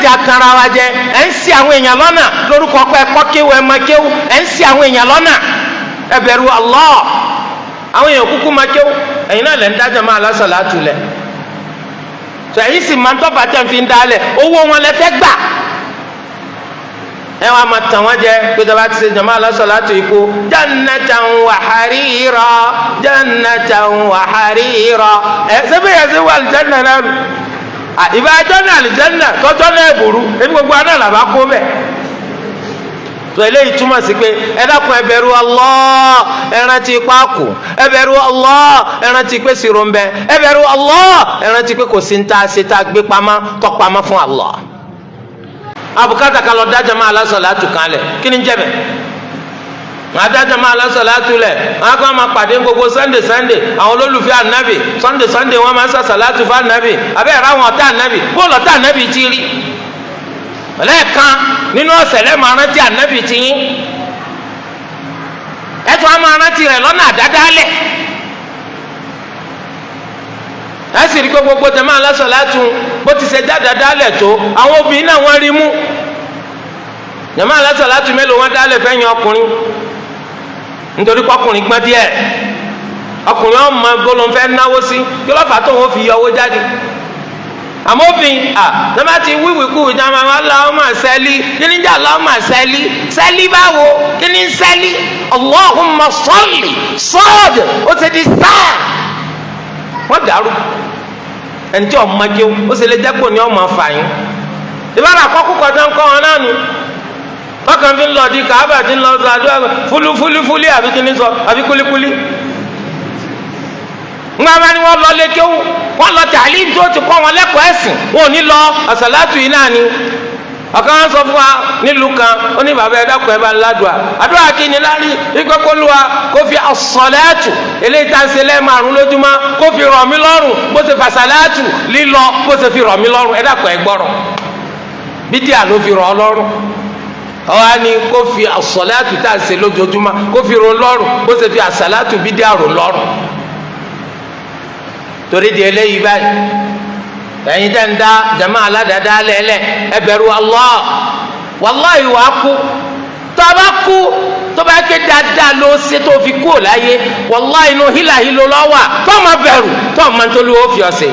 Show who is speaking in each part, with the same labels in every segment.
Speaker 1: jẹ́ atanra wa jẹ. Ẹ̀ ń ṣì àwọn èèyàn lọ́nà lórúkọ pé ẹ̀kọ́ kéwù, ẹ̀ máa kéwù. Ẹ̀ ń ṣì àwọn èèyàn lọ́nà. Ẹ bẹ̀rù Allah. Àwọn èèyàn kúkú máa kéwù, ẹ̀yin náà lẹ́ ń dájọ́ máa lásàlátù lẹ̀ tó, ẹ̀yin sì máa ń tọ́ bàtẹ́ fi ń dálẹ̀. Owó wọn lẹ fẹ́ gbà, ẹ wàá máa tàn wọ́n jẹ pé tó bá ti ṣe jama alásàlátù ikú jannatan wa harira, jannatan wa harira. Ẹ sẹ́fẹ̀ yẹn ṣe wà àlùjánnà náà nù? Ìbá jọ́nà àlùjánnà tọ́jọ́ náà burú, ebi gbogbo aná làbá kó bẹ̀. Tó eléyìí túmọ̀ sí pé ẹ dákun, ẹ bẹ̀rù Allah, ẹ rántí páàkù. Ẹ bẹ̀rù Allah, ẹ rántí pé sírò ń bẹ. Ẹ bẹ̀rù Allah, ẹ rántí pé kò sí ní tá a ṣe tá a gbé pamọ́ tọ́ pamọ́ fún Allah. Abukata ka lọ dájà máa lásàlátù kan lẹ̀, kí ni ń jẹ́ bẹ̀? Adájọ́ máa lásàlátù lẹ̀, wọn kọ́ máa pàdé gbogbo Sunday Sunday, àwọn olólùfẹ́ ànábì. Sunday Sunday wọn máa ń sàṣàlátù fún ànábì. Abẹ́ ẹ̀rọ àwọn ọ̀tá ànábì, bóòlù ọ̀tá ànábì ti rí lẹ́ẹ̀kan nínú ọ̀sẹ̀ lẹ́ẹ̀ máa rántí ànábì ti yín, ẹ̀tún á máa rántí rẹ̀ lọ́nà àdádálẹ̀. Ẹ sì rí pé gbogbo tẹ̀ máa lásàlátù, bó ti ṣe dáadáa tó, àwọn obìnrin náà wọ́n rí mú. Jàmáà alásàlátù mélòó wọn dálẹ̀ fẹ́yìn ọkùnrin? Nítorí pọkùnrin gbọ́n díẹ̀, ọkùnrin ọmọ gbọ́dọ̀ fẹ́ náwó sí kí ló fà tó wọn fi yọ owó jáde. Àmọ́ obìnrin à lọ́mọ ti wíwì kú ìjà máa Allahumma sẹ́lí. Kí ni jẹ́ Allahumma sẹ́lí? Sẹ́lí báwo? Kí ni sẹ́lí? Allahumma salli sọ́ọ̀dì ó ti di sáà, wọ́n dàrú. Ẹni tí ọmọ kéwù ó sì lè dẹ́kun ní ọmọ fàyín ìbára àkọ́kọ́ kọjá ń kọ́ wọn náà nù. Wọ́n kàn fi ń lọ di kàábà tí ń lọ sọ àdúrà fúlúfúlúfúlí àbí kí ni sọ àbí kúlíkúlí. Ńgbà bá ní wọ́n lọ lé kéwù, wọ́n lọ tàlím tó ti kọ́ wọn lẹ́kọ̀ọ́ ẹ̀sìn, wọn ò ní lọ àsàlátù yìí náà ni. Ọ̀kan wọn sọ fún wa nílùú kan, ó ní bàbá, ẹ dákun, ẹ bá ń ládùá. Àdúrà kí ni lárí ikú kólúwa kó fi àsàlátù eléyìí tá à ń ṣe lẹ́ẹ̀márùn lójúmọ́ kó fi rọ̀ mí lọ́rùn, bó ṣe fàsàlátù lílọ bó ṣe fi rọ̀ mí lọ́rùn. Ẹ dákun, ẹ gbọ́rọ̀, bídíà ló fi rọ̀ ọ́ lọ́rùn. Ọwọ́ á ní kó fi àsàlátù tá à ń ṣe lójoojúmọ́ kó fi rọ̀ lọ́rùn, bó ṣe fi àsàlátù bídíà rọ̀ lọ́rùn. Torí di eléyìí báyìí, ẹ̀yin tẹ́ ń dá jama aládàáda lẹ́lẹ̀, ẹ bẹ̀rù Allah. Wàláhì, wàá kú. Tó a bá kú, tó bá ké dáadáa ló ṣe tó fi kú ò láyé, wàláhì, inú hílàhílo lọ́wọ́ tó máa bẹ̀rù, tó máa tó lówó fi ọ̀sẹ̀.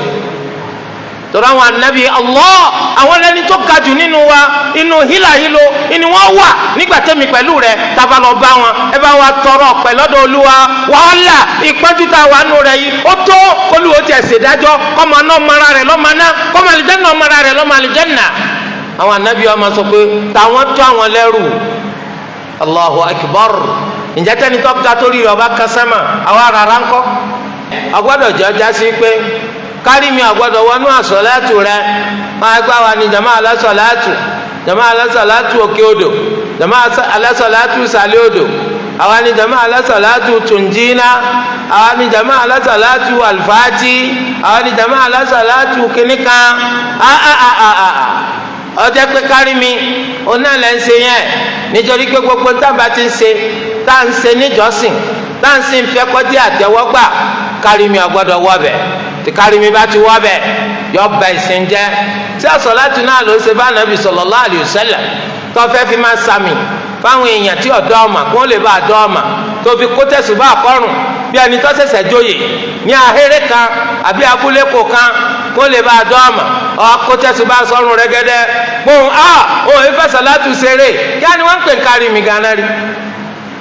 Speaker 1: Torí àwọn anabi Allah, àwọn ẹni tó ga jù nínú wa, inú hílàhílo inú wọn wà nígbà tẹ́mi pẹ̀lú rẹ̀ tábà lọ bá wọn. Ẹ bá wa tọrọ ọ̀pẹ lọ́dọ̀ Olúwa. Wàhálà ìpọ́njú tá a wà nù rẹ̀ yìí ó tó kólúwo tiẹ̀ ṣèdájọ́, kọ́mọ náà mara rẹ̀ lọ́mọ náà, kọ́mọ àlìjẹ́nà mara rẹ̀ lọ́mọ àlìjẹ́nà. Àwọn anabi wa máa sọ pé táwọn tó àwọn lẹ́rù. Allahu akbar! Ǹjẹ́ tẹ́ni tó ga torí rẹ̀ ọba kásámà, àwa rárá ńkọ́? Ọgbọ́dọ̀ jẹ́ ọjà sí pé kárí mi àgbọ́dọ̀ wọnú àsọ̀látù rẹ. Máa gbá wa ní jama alásọ̀látù, jama alásọ̀látù òkè odò, jama alásọ̀látù sàlẹ̀ odò, àwa ní jama alásọ̀látù tùnjínà, àwa ní jama alásọ̀látù alfàtì, àwa ní jama alásọ̀látù kìnìkan. Ọjọ́ pé kárí mi oná lẹ́ ń ṣe yẹn, nítorí pé gbogbo tábà ti ń ṣe, tá à ń ṣe níjọ́sìn, tá à ń sì ń fẹ́ kọjá àtẹ́wọ́gbà, kárí mi ọgbọ́dọ̀ wọ́ bẹ̀. Tí kárí mi bá ti wọ́ bẹ̀, yọ ba ìsìn jẹ́. Tí àsọ̀láàtù náà ló ṣe bá nàbì sallallahu alaihi wasallam tó fẹ́ fi máa sàmì fáwọn èèyàn tí ọ̀dọ́ ọmọ kí wọ́n lè bá àdọ́ ọmọ, tó fi kó tẹ̀sùn bá àkọ́rùn bí ẹni tó ṣẹ̀ṣẹ̀ jóyè ní ahéré kan àbí abúlé kò kan, kó lè bá àdọ́ ọmọ ọ kó tẹ̀sùn bá sọ́run rẹ́gẹ́dẹ́ gbóhùn a òun ìfẹ́ sọ̀láàtù ṣeré. Kí á ní wọ́n ń pè ń kárí mi gánà rí?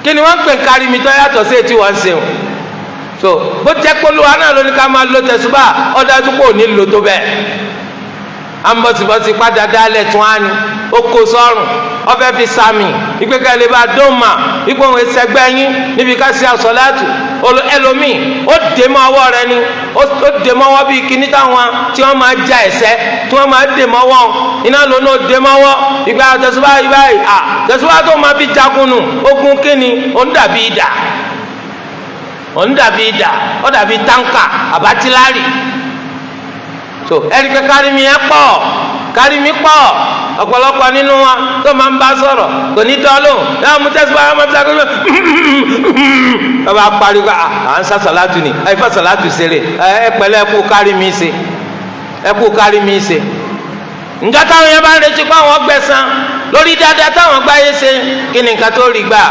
Speaker 1: Kí ni wọ́n ń pè ń kárí mi tó yàtọ̀ sí ètí wọ́n ń ṣe o? So bó jẹ́ pé Olúwa náà ló ní ká máa lo tẹ̀sùbà, ọ̀dájú pé ò ní lò tó bẹ́ẹ̀. À ń bọ̀sibọ̀sì padà dálẹ̀ tún á ní ó kó sọ́rùn, ọfẹ́ fi sàmì ìgbéka lè bá dóòmà ipò òun ẹsẹ̀gbẹ́ yín níbi ká ṣe àsọ̀láàtù. Ẹlòmíì ó dè mọ́ ọwọ́ rẹ ni, ó dè mọ́ ọwọ́ bíi kíní táwọn tí wọ́n máa ja ẹ̀sẹ̀ tí wọ́n máa dè mọ́wọ́ iná ló ní ó dè mọ́wọ́. Ìgbà tẹ̀sùbà yìí báyìí, à tẹ̀sùbà tó máa fi jagun nù. Ogun kíni? Ó ń dàbí idà, ó ń dàbí idà, ó dàbí táǹkà àbátílárì. So ẹnì pé kárí mi yẹn pọ̀, kárí mi pọ̀. Ọ̀pọ̀lọpọ̀ nínú wa tó máa ń bá sọ̀rọ̀ kò ní dán lóhùn. Yàrá mú tẹ́sí báyọ̀ máa fi sàkóso bàbá pariwo, à ń sàṣàlátù ni, ẹ fẹ́ sàlátù ṣeré. Ẹ pẹ̀lẹ́, ẹ kú kárí mi ṣe, ẹ kú kárí mi ṣe. Njọ́ táwọn yẹn bá ń retí pé àwọn gbẹ̀san lórí dáadáa táwọn gbáyé ṣe, kí ni nǹkan tó rí gbà?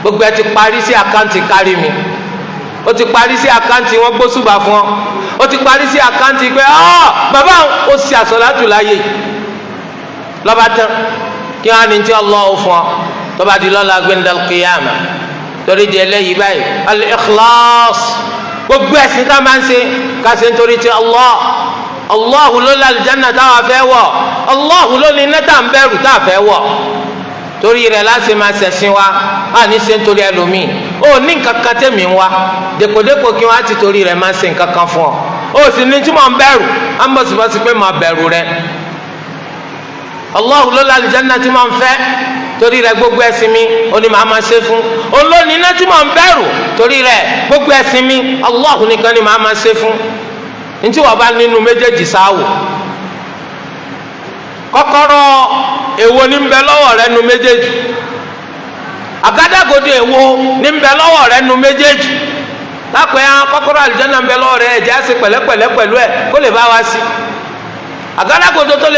Speaker 1: Gbogbo ẹ ti parí sí account kárí mi, ó ti parí sí account wọn gbósùbà fún ọ, ó ti parí sí account pé ọ bàbá ó sì àsọ̀látù láàyè lọ́ba tán. Kí wọ́n á ní tí Allah fún ọ tó bá di lọ́la gbẹ̀ndàl qiyama? Torí di eléyìí báyìí, al-ikhlas, gbogbo ẹ̀sìn tá a máa ń ṣe, ká ṣe nítorí ti Allah. Allahu ló la aljanna táwa fẹ́ wọ̀, Allahu ló ní iná tá à ń bẹ̀rù tá a fẹ́ wọ̀. Torí rẹ̀ láti máa ṣẹ̀sìn wa, á ní ṣe nítorí ẹlòmíì. Ó ní nǹkan kan tẹ̀mí ń wá dèkòdèkò kí wọ́n á ti torí rẹ̀ máa ṣe nǹkan kan fún ọ. Ó sì ní tí mò ń bẹ̀rù, á ń bọ̀sibọ́sí pé màá bẹ̀rù rẹ̀. Allahu ló la aljanna tí mò ń fẹ́, torí rẹ̀ gbogbo ẹ̀sìn mi ó ní màá máa ṣe fún. Olóòní iná tí mò ń bẹ̀rù, torí rẹ̀ gbogbo ẹ̀sìn mi, Allahu nìkan ni màá máa ṣe fún. Ntí wọ́n bá nínú méjèèjì sáwò, kọ́kọ́rọ́ èwo ní ń bẹ lọ́wọ́ rẹ nu méjèèjì? Àgádágodo èwo ní ń bẹ lọ́wọ́ rẹ nu méjèèjì? Lápẹ́ hàn kọ́kọ́rọ́ àlùjánnà ń bẹ lọ́wọ́ rẹ, ẹ̀jẹ̀ á ṣe pẹ̀lẹ́pẹ̀lẹ́ pẹ̀lú ẹ̀ kó lè bá wa sí. Àgádágodo tó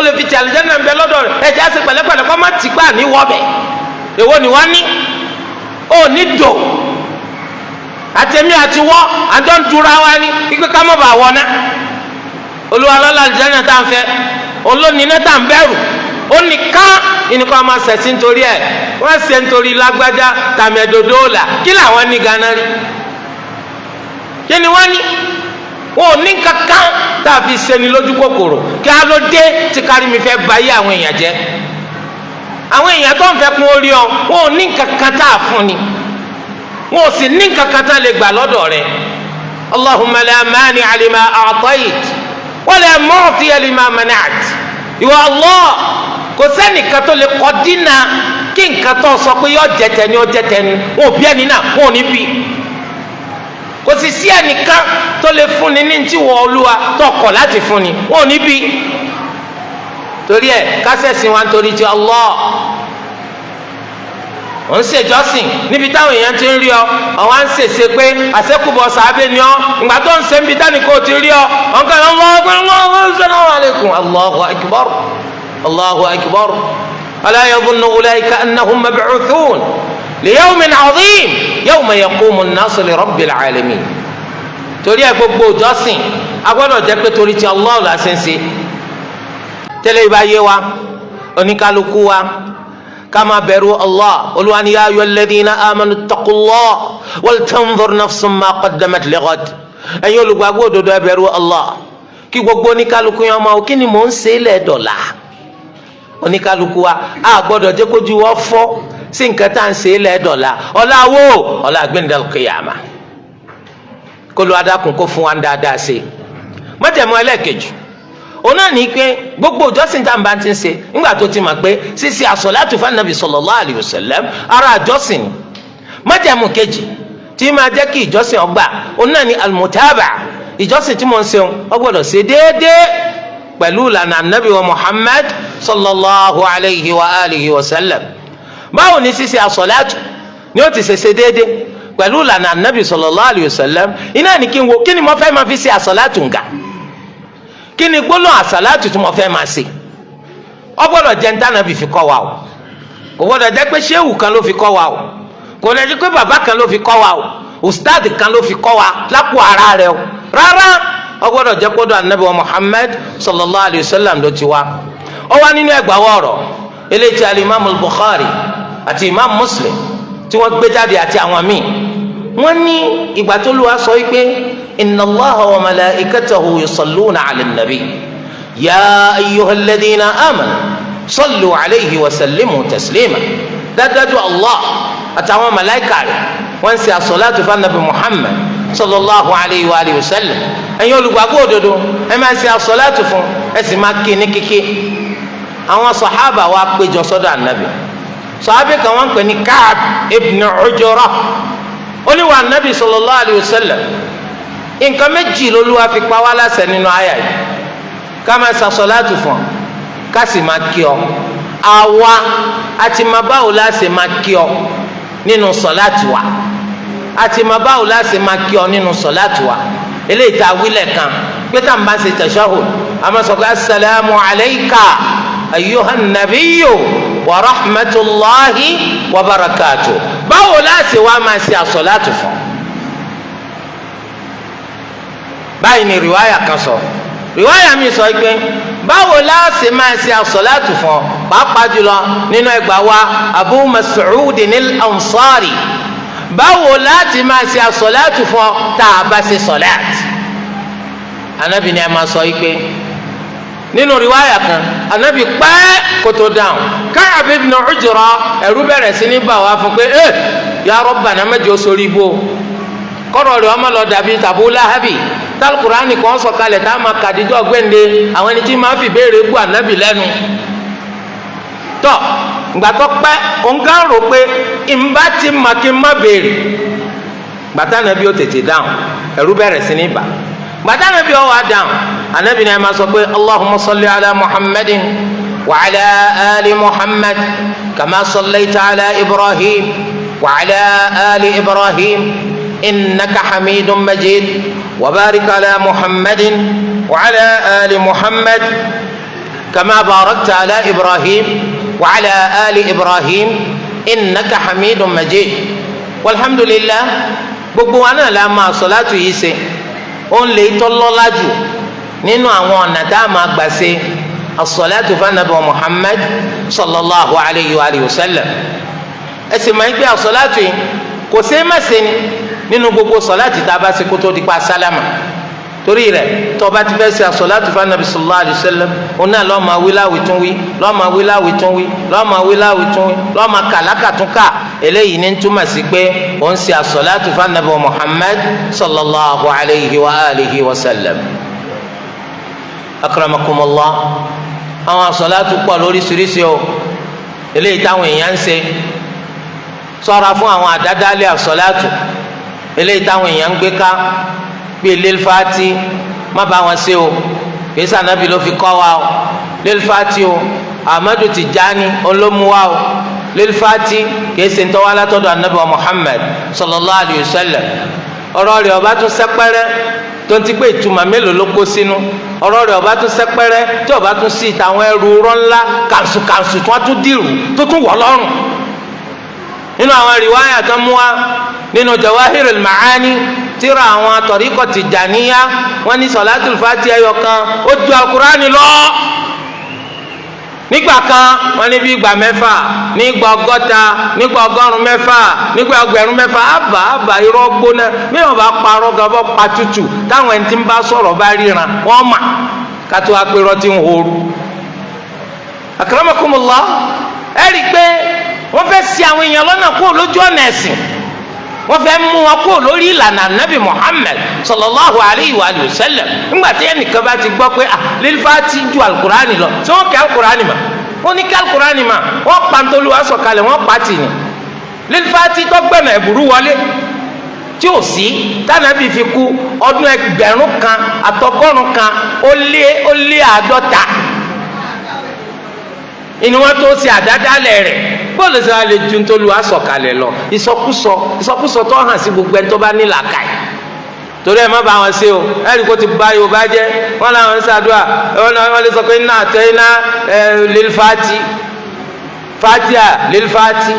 Speaker 1: lè fi ti àlùjánnà ń bẹ lọ́dọ̀ rẹ, ẹ̀jẹ̀ á ṣe pẹ̀lẹ́pẹ̀lẹ́ kó má ti gbà ní wọ́bẹ̀. Èwo ni wọ́n ní? Ó ní dò àtẹ̀mí àti wọ́ àjọ ń dura wa ní ikú ká má bàa wọ̀ ná. Olúwa lọ́la àlùjánnà tá à ń fẹ́, olónìí náà tá à ń bẹ̀rù, ó nìkan ìnìkan máa ṣẹ̀sí nítorí ẹ̀. Wọ́n ṣe nítorí lágbájá tàmẹ̀dòdò là, kí làwọn ní gánà rí? Kí ni wọ́n ní? Wọn ò ní kankan tá a fi ṣeni lójú kòkòrò. Kí á ló dé tí kárí mi fẹ́ ba yé àwọn èèyàn jẹ́? Àwọn èèyàn tó ń fẹ́ kún orí ọ, wọn ò ní kankan tá a fún ni, wọn ò sì ní kankan tá a lè gbà lọ́dọ̀ rẹ̀. Allahumma la mani'a lima a'tayt wa la mu'tiya lima mana'at. Ìwọ Allah, kò sẹ́nìkan tó lè kọ́ dínà kí nǹkan tó sọ pé yọ jẹ tẹni, ó jẹ tẹni. Wọn ò bí ẹni náà, wọn ò ní bí. Kò sì sí ẹnìkan tó lè fúnni ní tí wọ́n Olúwa tó kọ̀ láti fúnni, wọn ò ní bí. Torí ẹ, kásẹ̀sìn wa nítorí ti Allah. Ò ń ṣèjọ́sìn níbi táwọn èèyàn ti ń rí ọ, àwọn à ń ṣèṣe pé àṣẹkùbọ̀ sàábẹ̀ ni ọ. Ìgbà tó ń ṣe níbi táni kò ti rí ọ, ọ̀nkà Allahu alaykum, Allahu akbar, Allahu akbar. Ala yadhunnu ulaika annahum mab'uthun li yawmin 'azim yawma yaqumu an-nasu li rabbil alamin. Torí ẹ, gbogbo ìjọsìn a gbọ́dọ̀ jẹ́ pé torí ti Allah la ṣe ń ṣe. Tẹ́lẹ̀ ìbá yé wa, oníkálukú wa ká máa bẹ̀rù Allah. Olúwa ní ya ayyuhal ladhina amanu ittaqullah wal tanzur nafsun ma qaddamat lighad. Ẹ̀yin olùgbàgbọ́ òdodo, ẹ bẹ̀rù Allah, kí gbogbo oníkálukú yẹn máa kí ni mò ń ṣe lẹ́dọ̀la. Oníkálukú wa a gbọ́dọ̀ jẹ́ kójú wọ́n fọ́ sí nǹkan tá à ń ṣe lẹ́dọ̀la. Ọ̀la wo? Ọ̀la gbẹ̀ndẹ̀l qiyama. Kó ló adákùn kó fún wa dáadáa ṣe. Májẹ̀mú ẹlẹ́ẹ̀kejì òun náà ní pé gbogbo ìjọsìn tá à ń bá ti ń ṣe, nígbà tó ti mọ̀ pé ṣíṣe àsọ̀látù fún Ànábì sallallahu alayhi wa sallam ara àjọsìn ni, májẹ̀mú kejì tí máa jẹ́ kí ìjọsìn ọgbà òun náà ní al-mutaba. Ìjọsìn tí mo ń ṣeun, ó gbọ́dọ̀ ṣe déédéé pẹ̀lú ìlànà Ànábì wa Muhammad sallallahu alayhi wa alihi wa sallam. Báwo ni ṣíṣe àsọ̀látù ni ó ti ṣe ṣe déédéé pẹ̀lú ìlànà Ànábì sallallahu alayhi wa sallam? Iná ní kí n wo kí ni mo fẹ́ máa fi ṣe àsọ̀látù nga, kí ni gbólóhùn àsàlátù tí mo fẹ́ máa ṣe. Ó gbọ́dọ̀ jẹ́ ntànàbì fi kọ́ wa o. Kò gbọ́dọ̀ jẹ́ pé ṣéwù kan ló fi kọ́ wa o, kò lè jẹ́ pé bàbá kan ló fi kọ́ wa o, ustad kan ló fi kọ́ wa lápò ara rẹ̀ o. Rárá, ó gbọ́dọ̀ jẹ́ kódò anabi wa Muhammad sallallahu alayhi wa sallam ló ti wá. Ó wá nínú ẹgbàá ọ̀rọ̀ eléyìí tí alimami Bukhari àti imam Muslim tí wọ́n gbé jáde àti àwọn míì. Wọ́n ní ìgbà tó lù wá sọ wípé inna Allaha wa malaikatahu yusalluna ala nabi ya ayyuhal ladhina amanu sallu alayhi wa sallimu taslima. Dájú, Allah àtàwọn màláìkà rẹ̀ wọ́n ń ṣe àsọ̀láàtù fún anabi Muhammad sallallahu alayhi wa alihi wa sallam. Ẹ̀yin olùgbàgbọ́ òdodo, ẹ máa ṣe àsọ̀láàtù fún, ẹ sì máa kí ní kíkí. Àwọn sàhábà wa péjọ sọ́dọ̀ anabi. Sàhábà kan wọ́n ń pè ní Ka'b ibn Ujra. Ó ní wa anabi sallallahu alayhi wa sallam, nǹkan méjì lÓlúwa fi pa wá láṣẹ nínú àyà yìí: ká máa ṣàsọ̀láàtù fún ọ, ká sì máa kí ọ. Àwa àti máa báwo láṣẹ máa kí ọ nínú sọ̀láàtù wa, àti máa báwo láṣẹ máa kí ọ nínú sọ̀láàtù wa. Eléyìí tá a wílẹ̀ kan pé tá à ń bá ṣe tashahhud. Àmọ́ sọ pé asalaamu alayka ayyuhan nabiyyu wa rahmatulahi wa barakatu. Báwo láti wá máa ṣe àsọ̀láàtù fún? Báyìí ni rìwáyà kan sọ. Rìwáyà mi sọ pé báwo láti máa ṣe àsọ̀láàtù fún, pàápàá jùlọ nínú ẹgbàá wa Abu Mas'ud al-Ansari, báwo láti máa ṣe àsọ̀láàtù fún tá a bá ṣe sọ̀láàtù? Anabi ni a máa sọ yìí pé nínú riwaya kan, anabi pẹ́ kótó dáhùn. Ka'b ibn Ujra, ẹ̀rú bẹ̀rẹ̀ sí ní bà wá fún pé ẹ ya Rabbana, mẹ́jọ sórí ibò kọ́rọ̀ rẹ̀ ọmọ lọ dàbí tàbú láhàbì tálùkùránì kan sọ̀kalẹ̀ tá a máa kàdíjọ́ gbẹ̀ǹde àwọn ẹni tí máa fi béèrè gbọ́ anabi lẹ́nu. Tọ́ gbàtọ́ pẹ́ òǹkà rò pé ìmbá ti mà kí n má béèrè. Gbàtà anabi ó tètè dáhùn, ẹ̀rú bẹ̀rẹ̀ sí ní bà. Gbàtà anabi ó wá dáhùn, anabi náà máa sọ pé Allahumma salli ala Muhammadin wa ala ali Muhammad kama sallaita ala Ibrahim wa ala ali Ibrahim innaka hamidun majid wa barik ala Muhammadin wa ala ali Muhammad kama barakta ala Ibrahim wa ala ali Ibrahim innaka hamidun majid. Walhamdulillah, gbogbo wa náà la máa sọ̀látù yìí ṣe. Ó ń lè tọ́ lọ́lá jù nínú àwọn ọ̀nà tá a máa gbà ṣe as-salatu fanabi Muhammad sallallahu alayhi wa alihi wa sallam. Ẹ sì máa ń gbé as-salatu yìí, kò ṣe é má ṣe ni nínú gbogbo sọ̀láàtì tá a bá ṣe kó tó di pa sálámà. Torí rẹ̀, tó bá ti fẹ́ ṣe as-salatu fanabi sallallahu alayhi wa sallam, òun náà lọ́ọ́ máa wí láwìí tún wí, lọ́ọ́ máa wí láwìí tún wí, lọ́ọ́ máa wí láwìí tún wí, lọ́ọ́ máa kàlákà tún kà. Eléyìí ní túmọ̀ sí pé òun ṣe as-salatu fanabi Muhammad sallallahu alayhi wa alihi wa sallam. Akramakumullah, àwọn asọ̀látù pọ̀ lóríṣiríṣi o, eléyìí táwọn èèyàn ń ṣe. Ṣọ́ra fún àwọn àdádálẹ̀ asọ̀látù eléyìí táwọn èèyàn ń gbé ká bíi lilfati. Má bá wọn ṣe o, kìí sànàbí ló fi kọ́ wa o lilfati o. Ahmadu Tijani olómuwa o lilfati, kìí ṣe ntọ́wá látọ̀dọ̀ anabi wa Muhammad sallallahu alayhi wa sallam. Ọ̀rọ̀ rẹ̀ ọba tún sẹ́pẹ́rẹ́ tó ń ti pé ìtumọ̀ mélòó ló kó sínú. Ọ̀rọ̀ rẹ̀ ọba tún sẹ́pẹ́rẹ́ tí ọba tún sí ìtàwọn ẹrù rọ́ ńlá kàǹsùkàǹsù tí wọ́n tún dìrù tó tún wọ̀ lọ́rùn. Nínú àwọn rìwáyà tó mú wa nínú Jawahirul Ma'ani, tíra àwọn tọ̀ríkọ̀ Tìjàníyà, wọ́n ní sọ̀látùl fàtí ẹyọ kan ó ju alukurani lọ. Nígbà kan wọ́n ní bí ìgbà 6, nígbà 60, nígbà 600, nígbà 6,000. Àbá àbá, irọ́ gbóná. Bí wọ́n bá parọ́ gan, bọ́ pa tútù, táwọn ẹni tí ń bá sọ̀rọ̀ bá ríran wọ́n mà kátó wá pé irọ́ ti ń horu. Akramakumullah, ẹ rí i pé wọ́n fẹ́ ṣì àwọn èèyàn lọ́nà kúrò lójú ọ̀nà ẹ̀sìn, wọ́n fẹ́ mú wọn kúrò lórí ìlànà nabi Muhammad sallallahu alayhi wa sallam. Ńgbà tí ẹnìkan bá ti gbọ́ pé ah, lílfà ti ju alukurani lọ, tí wọ́n kẹ́ alukurani mà, wọ́n ní kẹ́ alukurani mà, wọ́n pàǹtólù asọ̀kalẹ̀, wọ́n pàtì ní lílfà ti tọ́gbẹ̀nà ẹ̀bùrú wọlé tí ò sí tànàbí fi kú ọdún 1150 ìní wọn tó ṣe àdádálẹ̀ rẹ̀. Bóòlù sọ wá lè ju ntòlù asọ̀kalẹ̀ lọ? Ìsọkúsọ, ìsọkúsọ tó hàn sí gbogbo ẹni tó bá ní làákàyè. Torí ẹ má bá wọn ṣe o. Ẹnì kó ti bá Yorùbá jẹ wọn làwọn ń ṣàdúrà. Wọn lè sọ pé iná àtẹ iná ẹ lílfàtì fatia lílfàtì.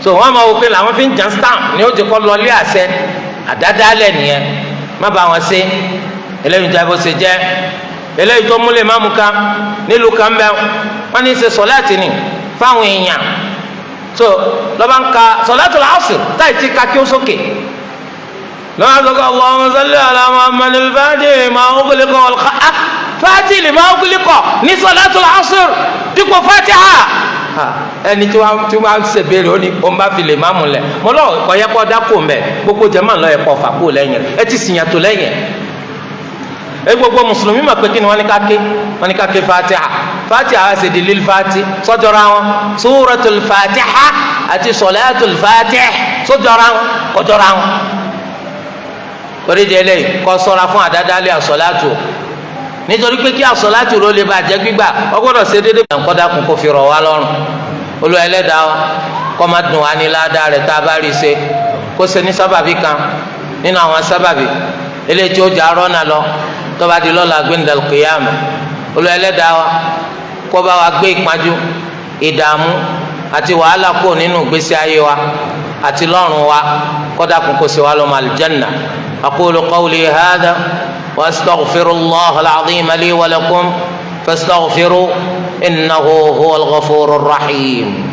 Speaker 1: So wọn máa wò pé làwọn fi ń jan stamp ní ó ti kọ́ lọlé àṣẹ. Àdádálẹ̀ nìyẹn, má bá wọn ṣe. Eléyìí tó bó ṣe jẹ́. Eléyìí tó múlẹ̀ má mú kan nílùú kan bẹ́ẹ̀, wọ́n ní í ṣe sọ̀láàtì ni fáwọn èèyàn. So lọ́ba ń ka sọ̀láàtì làásìr táyì tí ka kí ó sókè lọ́wọ́ sọ́kọ́ Allahumma salli ala Muhammad al-Fatihi lima ughliqa wal Fatihi lima ughliqa ní sọ̀láàtì làásìr dípò Fatiha. Ẹni tí wọ́n ṣe béèrè, ó ní òun bá fi lè má mú lẹ̀ mọ́ lọ́wọ́ kọ́ yẹ kọ́ dákò mbẹ́. Gbogbo jama lọ́ yẹ kọ́ fà kó lẹ́yìn rẹ̀, ẹ ti sìyàn tó lẹ́yìn ẹ. Gbogbo mùsùlùmí mà pé kí ni wọ́n ní ká ké? Wọ́n ní ká ké Fatiha. Fatiha ṣe di lil fati sọjọra wọn. Suratul Fatiha àti sọlátul Fatih sọjọra wọn, kọjọra wọn. Torí di eléyìí, kó ṣọ́ra fún àdádálẹ̀ àsọlátù, nítorí pé kí àsọlátù ló lè bàjẹ́ gbígbà, wọ́n gbọ́dọ̀ ṣe déédéé. Kọ́dà kún kó fi rọ̀ wá lọ́rùn. Olúwa Ẹlẹ́dàá wa, kó má dùn wá ní ládàá rẹ̀ tá a bá rí ṣe, kó ṣe ní sábàbí kan nínú àwọn sábàbí eléyìí tí ó jà rọ́nà lọ. Tó bá di lọ́la gbẹ̀ndàl qiyama, Olúwa Ẹlẹ́dàá wa kó bá wa gbé ìpọ́njú, ìdààmú àti wàhálà kúrò nínú ìgbésí ayé wa àti lọ́run wa, kó dákun kó ṣe wá lọ́mọ aljanna. Aqulu qawli hadha wa astaghfirullaha al-azima li wa lakum, fastaghfiru innahu huwal ghafurur rahim.